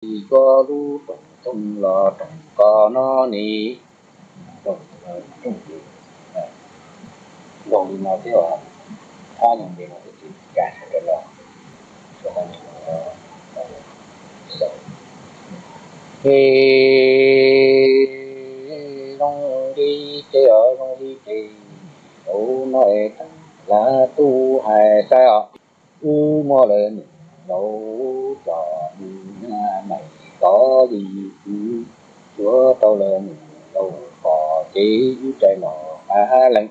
Koj lub rooj thoob los rooj koj no ne. Rooj, rooj, rooj li no thiab, thab nyob li no thiab ces cas sawv daws los. Ces zoo li ces os, zoo li ces zaum no es tseem lav tuj hais saib os. Wb muab lawv nws laus coj mus nyab mais tod li kwv, yuav rau lawv nws laus pom ces wb caij los qab lees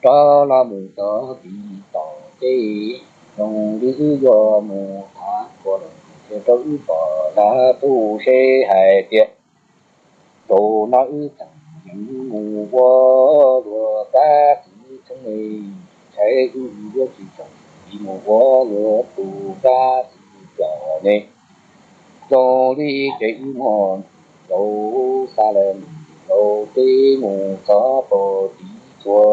rov los mus txog tim tom teb. Zoo li wb yuav mus thav ua lawm thiaj rau wb pom lav tuj seb hais tias zaum no wb tseem yeej mus ua luag kab xwm tshoob ne, ntshai wb yuav tsis txeem mus ua luag tus kab xwm coj ne. Zoo li ces wb muab laus xa lawm laus teb mus txog pem tim txhua,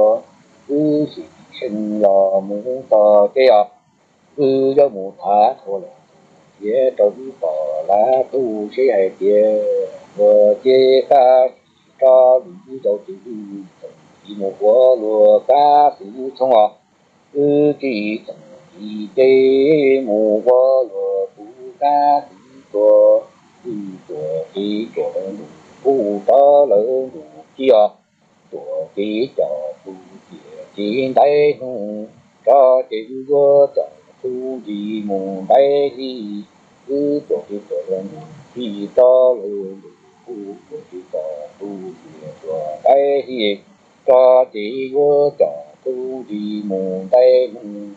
wb sim seej los mus txog teb os. Wb yuav mus thav ua lawm thiaj rau wb pom lav tuj seb hais tias luag ces kab tsis tso lwm wb zaum ces wb txeem mus ua luag kab xwm tshoob os. Wb tsis txeem li ces mus ua luag tus kab xwm tuag, wb tuam ces coj lawv ntuj hu rov lawv ntuj ci os. Tuam ces coj tus ciam ces ntais hnub, tso ces wb yuav coj tub nti mus ntais hli. Wb tuam ces coj lawv ntuj ci, tso lawv ntuj hu, tuam ces coj tus ciam tuaj ntais hli, tso ces yuav coj tub nti mus ntais hnub.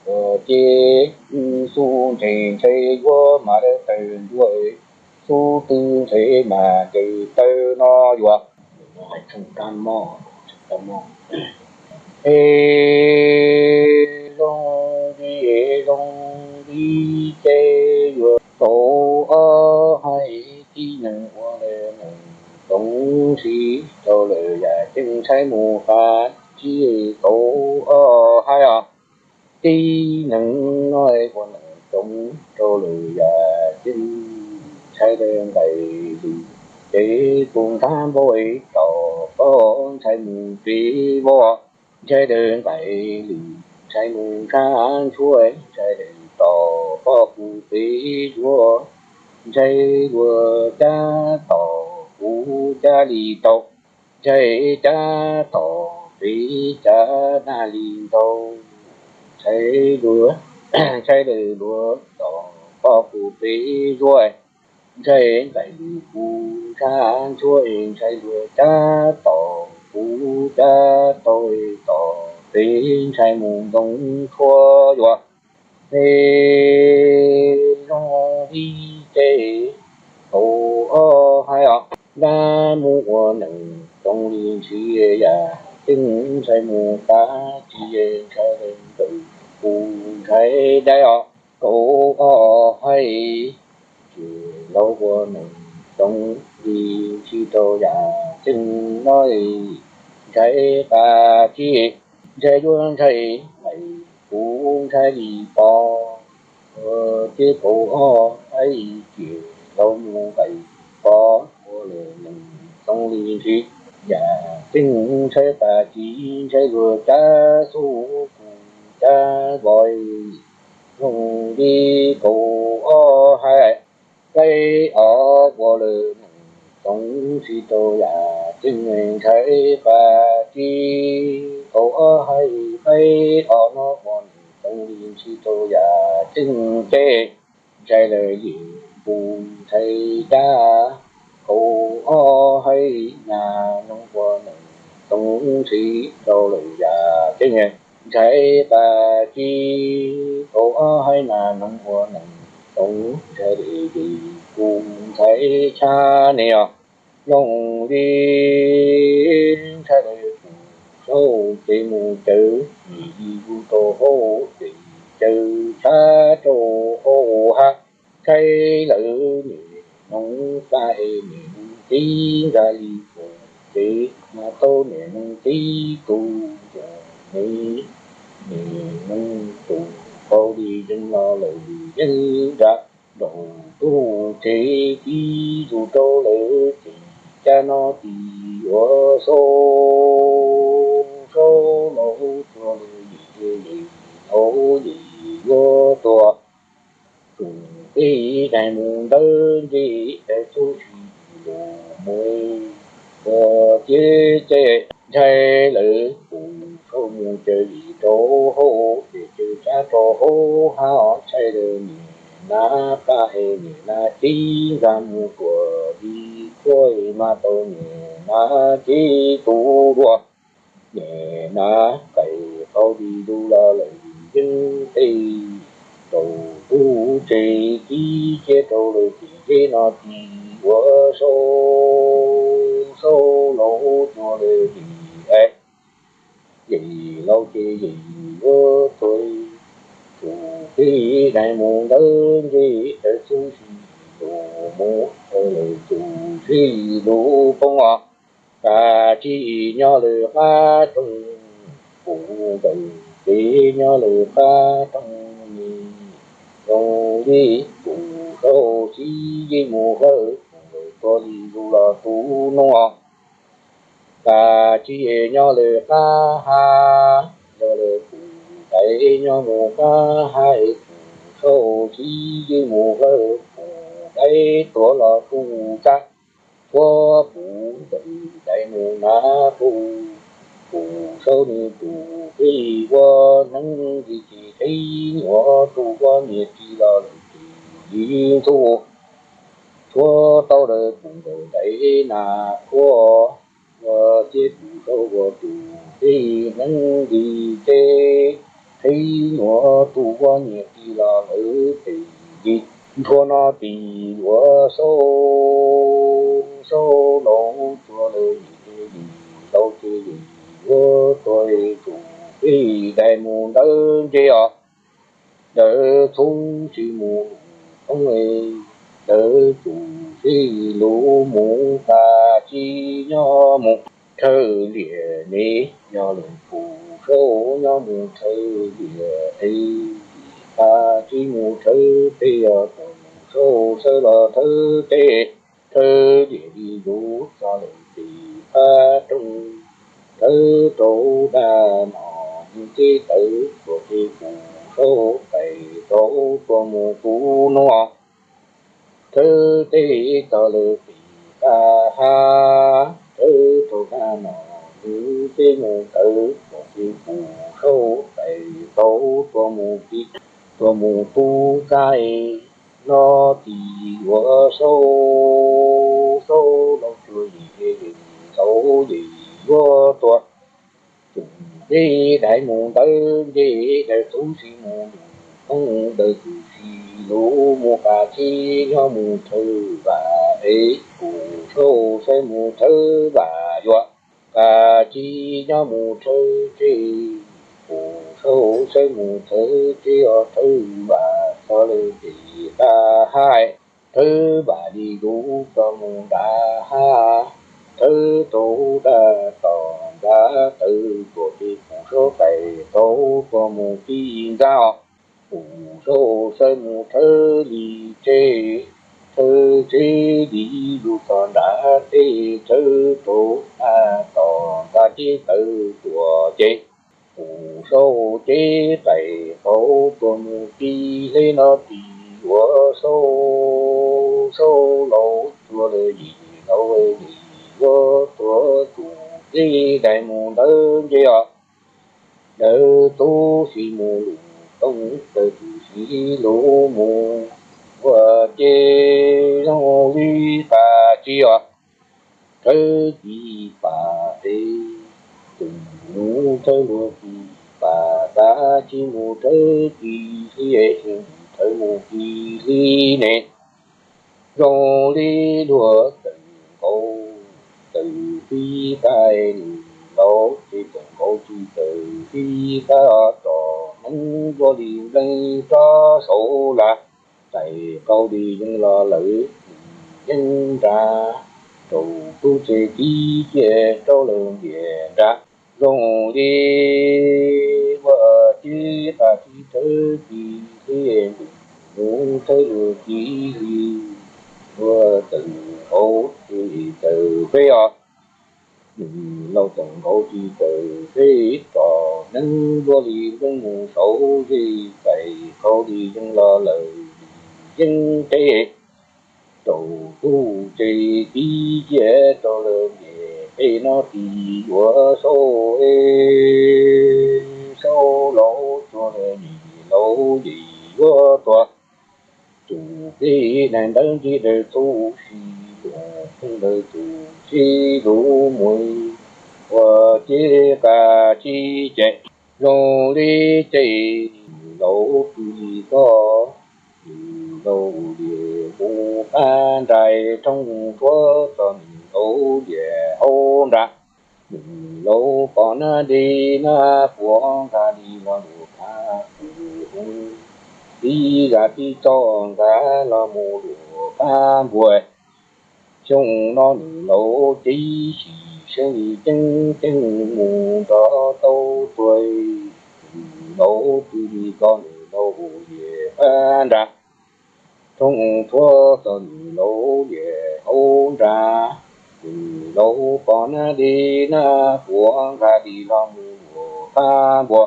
Tuam ces wb xub ntshe ntshai yuav mas dawb tawg ntua, xub twb ntshai mas ncaws tawg no yuav. Es zoo li, zoo li ces yuav tau ob hais, tib neeg ua lawm neeg txoov ntshis rau lawm yam ceeb ntshai mus qab, tsis tau ob hais os. Tib neeg no ua neeg txoov rau lawm yam ceeb ntshai dawb nqaim lwm, ces tus ntshav npau es tom pob ntshai mus pem voj, ntshai dawb nqaim lwm ntshai mus ntshav ntshuab, ntshai dawb tom pob kuv pem zuag, ntshai luag cab tom kuv cab li tau, ntshai cab tom pem cab nag li ntau, ntshai luag, ntshai dawb luag tom pob kuv pem zuag, ntshai nqaim lwm kuv ntshav ntshuab, ntshai luag cab tom kuv cab tau, tom pem ntshai mus ntoo tshuab yuav. Es zoo li ces tau ob hais os, dab mus ua neeg txoov li ntshis yam ceeb ntshai mus qab, tsis ntshai leej twg kuv ntshai dab os. Tau ob hais, ces laus ua neeg txoov li ntshis rau yam ceeb no, ntshai qab tsis ntshai yuav ntshai, kuv ntshai li pov. Ces tau ob hais, ces laus mus nqaim pov, ua lawm neeg txoov li ntshis yam ceeb, ntshai qab tsis ntshai luag cab xub kuv cab voj. Zoo li tau ob hais, qaib os ua lawm neeg txoov ntshis rau yam ceeb, ntshai qab tsis tau ob hais, qaib os no ua neeg txoov li ntshis rau yam ceeb ces ntshai lawm yim npus ntshai dab. Tau ob hais, nas noog ua neeg txoov ntshis rau lawm yam ceeb, ntshai qab tsis tau ob hais, nas noog ua neeg txoov ntshai lawm yim npus ntshai tshab ne os. Zoo li ntshai lawm tus saub ces mus cawv, nim li yus rau hauv ces cawv tshab rau hauv hav. Ntshai lawm nim noog pab es nim noog tib ntsag li tus ces mas tau nim noog tib tus ces nim, nim noog tus qau li yeej no lawm yeej nrag nraum tub tsev kib zus rau lawv ces caj no tis yuav saub, saub laus tsuag lawm yim yim laus yim yuav tuag. Tus peb daim mus ntawd ntsej daim txuj si lus mus ua ciab caij ntshai lawv tus saub mus caws vim rau hauv ces caws tshab rau hauv hab os ntshai lawv niam nab pab es niam nab cib nqa mus ruam li kuaj es mas tau niam nab cib tus duav. Niam nab qais qau li lug los lawm yeeb tej rau tub tsev kib ciab rau lawv tim zeb no tis yuav saub, saub laus tsuag lawm yim, yim laus ces yim yuav tuag. Tus peb daim mus ntawd ntsej daim txuj si lus mus ua lawm tus zeb lus poob os. Kav tsij nyob lawm qab rooj, kuv ntawm kev nyob lawm qab rooj ni, zoo li tus saub sib yig mus hlawv, tus ntawd tuag li lug los tus noob os. Kav tsij nyob lawm qab hav, nyob lawm tus daiv nyob mus qab hav, tus saub sib yig mus hlawv, tus daiv tuag los tus tsab tuag, kuv ntawm daiv mus nab qus, tus saub nws tus plig ua hneev li ces qhib nyuam tus ua niam ris los lawm ces li ntxuj tshuab tau lawm tus ntawm daiv nas qhuav, ua ciab tus saub ua tus plig hneev li ces qhib nyuam tus ua niam ris los lawm ces li ntxuj no tis yuav saub, saub laus tsuag lawm yim, yim laus ces yim yuav tuag. Tus peb daim mus ntawd ntsej os, ntawd txhub tsis mus lus poob, ntawd tus sib lus mus kav tsij nyob mus rhawv liam ne, yog lawm tus saub nyob mus rhawv liam es, kav tsij mus rhawv teb os, tus saub sawv los rhawv teb, rhawv liam li lub txog lawm tim qab rooj, rhawv rau daj no, nws teb tawv tuag ces tus saub qais tau tuag mus tus noob. Rhawv teb txog lawm tim qab hav, rhawv rau daj no, nws teb mus tawv tuag ces tus saub qais tau tuag mus tim, tuag mus tus tsab no tis yuav saub, saub laus tsuag yim, yim laus yim yuav tuag. Tus peb daim mus ntawd ntsej daim txhub tsis mus lus poob, ntawd tus sib lus mus kav tsij nyob mus rhawv vam es, tus saub sawv mus rhawv vam yuav, kav tsij nyob mus rhawv teb, tus saub sawv mus rhawv teb os, rhawv vam txog lawm tim qab hav, rhawv vam li lub txog mus nram hav, rhawv rau daj tos nram tawv tuag ces tus saub qais tau tuag mus tim ntxa os. Tus saub sawv mus rhawv li tsev, rhawv tsev li lub txog nram teb, rhawv rau daj tos nram teb tawv tuag ces tus saub ces qais tau tuag mus tim hleb no tis yuav saub, saub laus tsuag lawm yim laus yim yuav tuag. Tus peb daim mus ntawd ntsej os, ntawd txhub tsis mus lus poob, ntawd tus sib lus mus ua ces zoo li kav tsij os, rhawv kis pas es, tus nus rhawv luag kis pas, kav tsij mus rhawv kis hlib es, rhawv mus kis hlib ne, zoo li luag tawm nkaus, tawm fib qab, nws laus ces tawm nkaus tsis tawm fib qab, tsom hneev luaj li npleeg rov saud lawm, qais qau li yeeb los lawm yeeb nrad, rau tub tsev kib ciaj rau lawm ntiam nrad, zoo li ua tib qab tib thawv kis hlib es, Mus txawb luag tib hlis, luag txawm nkaus tsis txawm peb os. Nws laus txawm nkaus tsis txawm peb tsom neeb npluaj li nplooj mus saud zej, txais qhau li yeeb los lawm yeeb teb. Rau tub tsev tib ciaj rau lawv niam peb no tis yuav saub, saub laus tsuag lawv niam laus yim yuav tuag. Tus peb neeg ntawd ntsib dawb txuj si, tus pheej dawb txuj si lub mus ua ces qab tsis cem. Zoo li ces laus pw li koj, nws laus liam mus qab nrais, roob thuav txog nws laus liam hauv nra. Nws laus pom nab dej nab puav nkag li los luag qab pus, tib zam tib tso nkag los mus luag qab npua. Xyoo no nws laus cev sim seeb li ceeb ceeb mus nrog tau tuag. Nws laus pw li koj, nws laus liam qab nra, roob thuav txog nws laus liam hauv nra. Nws laus pom nab dej nab puav nkag li los mus luag qab npua,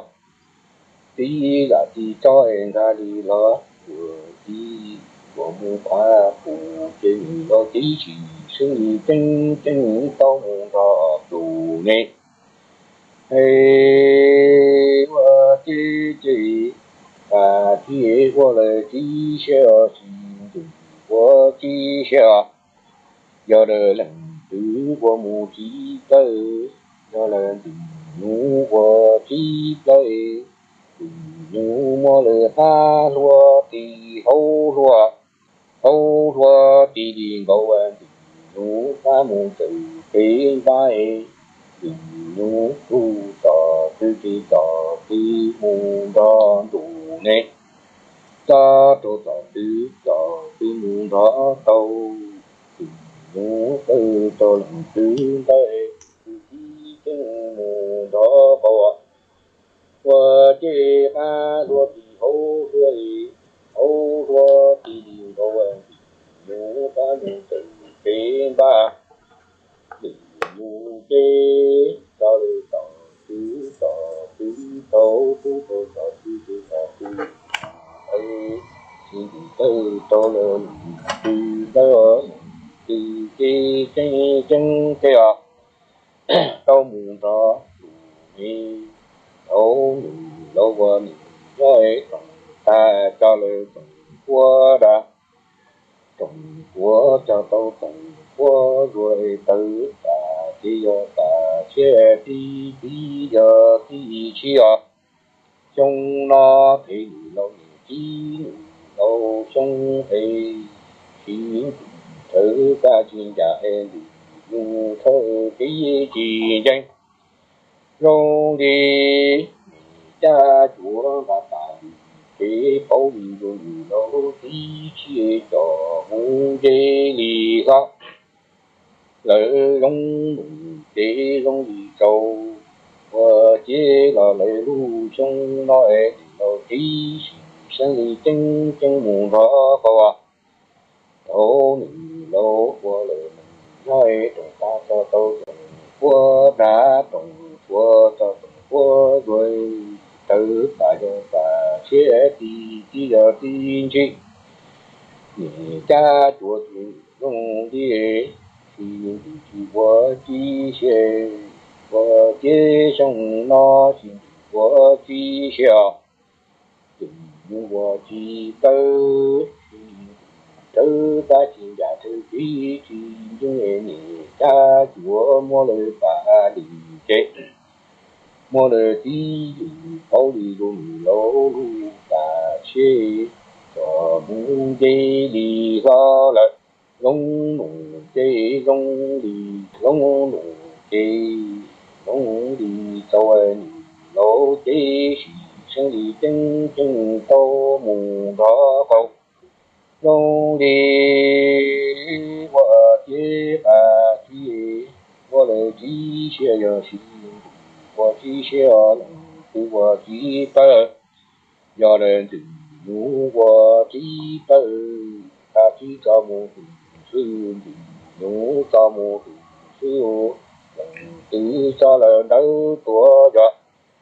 tib zam tib tso nkag li los luag tib npua mus qab pus, ces nws laus cev sim seeb li ceeb ceeb tau mus nrog tus ne. Es ua ces ces qab tsis ua lawm tib siab os, sib ntsib ua tib siab os. Yog lawv leej twg ua mus tsis plawg, yog lawv ntxwg nyug ua tsis plawg, ntxwg nyug muab lawv qab hlua tis hauv hlua, hauv hlua tis li nkaus, ntxwg nyug qab mus txawm peb npab, ntxwg nyug tub txog twg ces txog twg mus nrog ntus ne. Txog rau txog twg txog twg mus nrog tau, ntxwg nyug tawm rau leej twg ntawd, tus tib ceeb mus nrog qau. Ua ces qab hlua tis hauv hlua, hauv hlua tis li nkaus, ntxwg nyug qab mus txawm peb npab, ntxwg nyug ces txog lawm txog twg txog twg, thaum twg txog twg ces txog twg. Sib ntsib tawm rau lawv leej twg ntawd, leej twg ces ceeb ceeb ces os, tau mus nrog tus ne. Thaum nws laus ua nws nyob rooj tag, coj lawv tsoom puab da, tsoom puab coj tau tsoom puab zuag tawv tas, ces yog tas siab tib tib yog tib si os. Xyoo no phem nws laus niam txiv, nws laus xyoo phem, tsis ntsws rhawv kab tsis ncas es ntxwg nyug rhawv kev tsis ntseeg. Zoo li niam cab cuav nqa tas, ces paub li zoo nws laus tib si coj mus nce li hlob. Lawv zoo nus ces zoo li tsaus, ua ces los lawv lub xyoo no es nws laus tib si seeb li ceeb ceeb mus nrog qau. Thaum nws laus ua lawm neeg nyob rooj tag, coj tau tsoom puab da, tsoom puab coj tsoom puab zuag tawv tas, yog tas siab tib tib yog tib ntsis. Niam cab cuav ces zoo li, sib ntsws tsis ua tib siab, ua ces xyoo no sib ntsws ua tib siab, ntxwg nyug ua tsis tawv, sib ntsws rhawv kab tsis ncas, rhawv kev tsis ntseeg, niam cab cuav muab lawv pam li ces, muab lawv tib ywm paub li zoo nws laus lub tas siab, coj mus nce li hlob lawm. Zoo nus ces zoo li, zoo nus ces zoo li tsaus, nws laus ces sim seeb li ceeb ceeb tau mus nrog qau. Zoo li ua ces qab tsis ua lawm tib siab, yog sib ntsws ua tib siab, leej twg ua tsis tawv, yog lawv ntxwg nyuj ua tsib tawg, tag tsib tso mus tim xwb, ntim nyuj tso mus tim xwb, leej twg tso lawm ntawd tuag yog,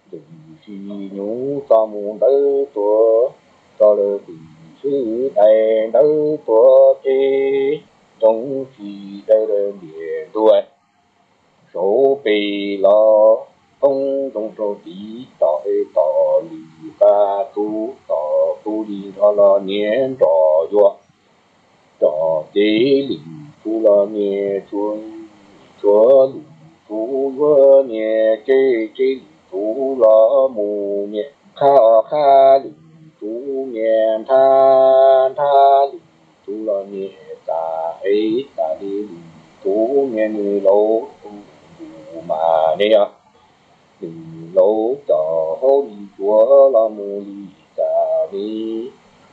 ntim si nyuj tso mus ntawd tuag, tso lawm tim xwb dais ntawd tuag ces, nroo si dawb dawb ntiag ntuag saum pes los, poob nroo rau tiv tom es tom lwm qab tub tom tub li nrog los niag nrog yuav, nrog ces lwm tub los niag tsuag, tsuag lwm tub yuav niag tseb, tseb lwm tub los mus niag qhab, qhab lwm tub niag nthab, nthab lwm tub los niag txav es txav li lwm tub niag nws laus tus ntus mas ne yog, nws laus cov hauj li cuav los mus li cas ne,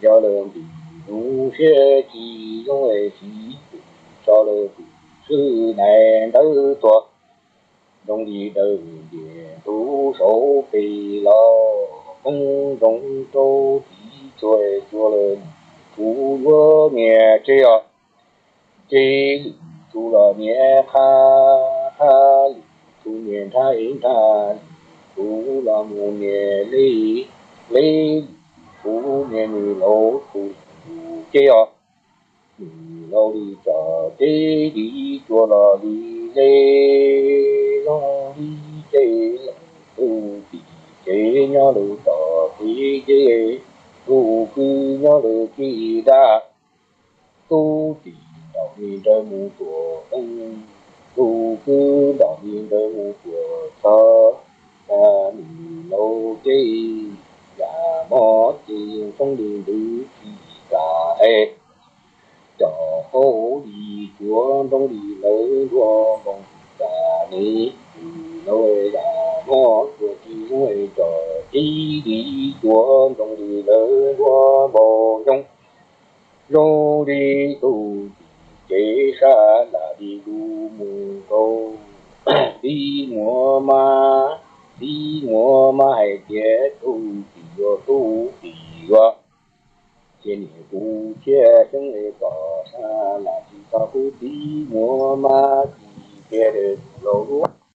yog lawm ntim nyuj siab tsis zoo es siv tus tso lawm tus xwb dais ntawd tuag, nroo li dawb ntiag ntuag saum pes los, poob nroo rau tiv tsuag, tsuag lawm lwm tub yuav niag tseb os, tseb lwm tub los niag qhab, qhab lwm tub niag nthab es nthab lwm tub los mus niag leb, leb lwm tub niag nws laus tus ntus ces os, nws laus li txog ces li tsuag los li leb, zoo li ces leej tub tim ces nyob lawm txog ces ces, tub kwv nyob lawm ces dab, tub tim ntaus li nrawm mus tuam, tub kwv ntaus li nrawm mus tuam txog, nws laus ces yam mob ces txhob li ntws tsis tas es, cov hauj li cuav nroo li lawv nruab npoos tsis tas ne, nws laus yam mob cuav tsis zoo es cov tib li cuav nroo li lawv nruab npoos zoo, zoo li tus tim ces sab lam li lus mus rau tib muaj mab, tib muaj mab hais tias tub tim yuav, tub tim yuav, ces niam kuv thiaj xyeeb es kom sab lam tsis txog kuv tib muaj mab tsis tiag tus laus lub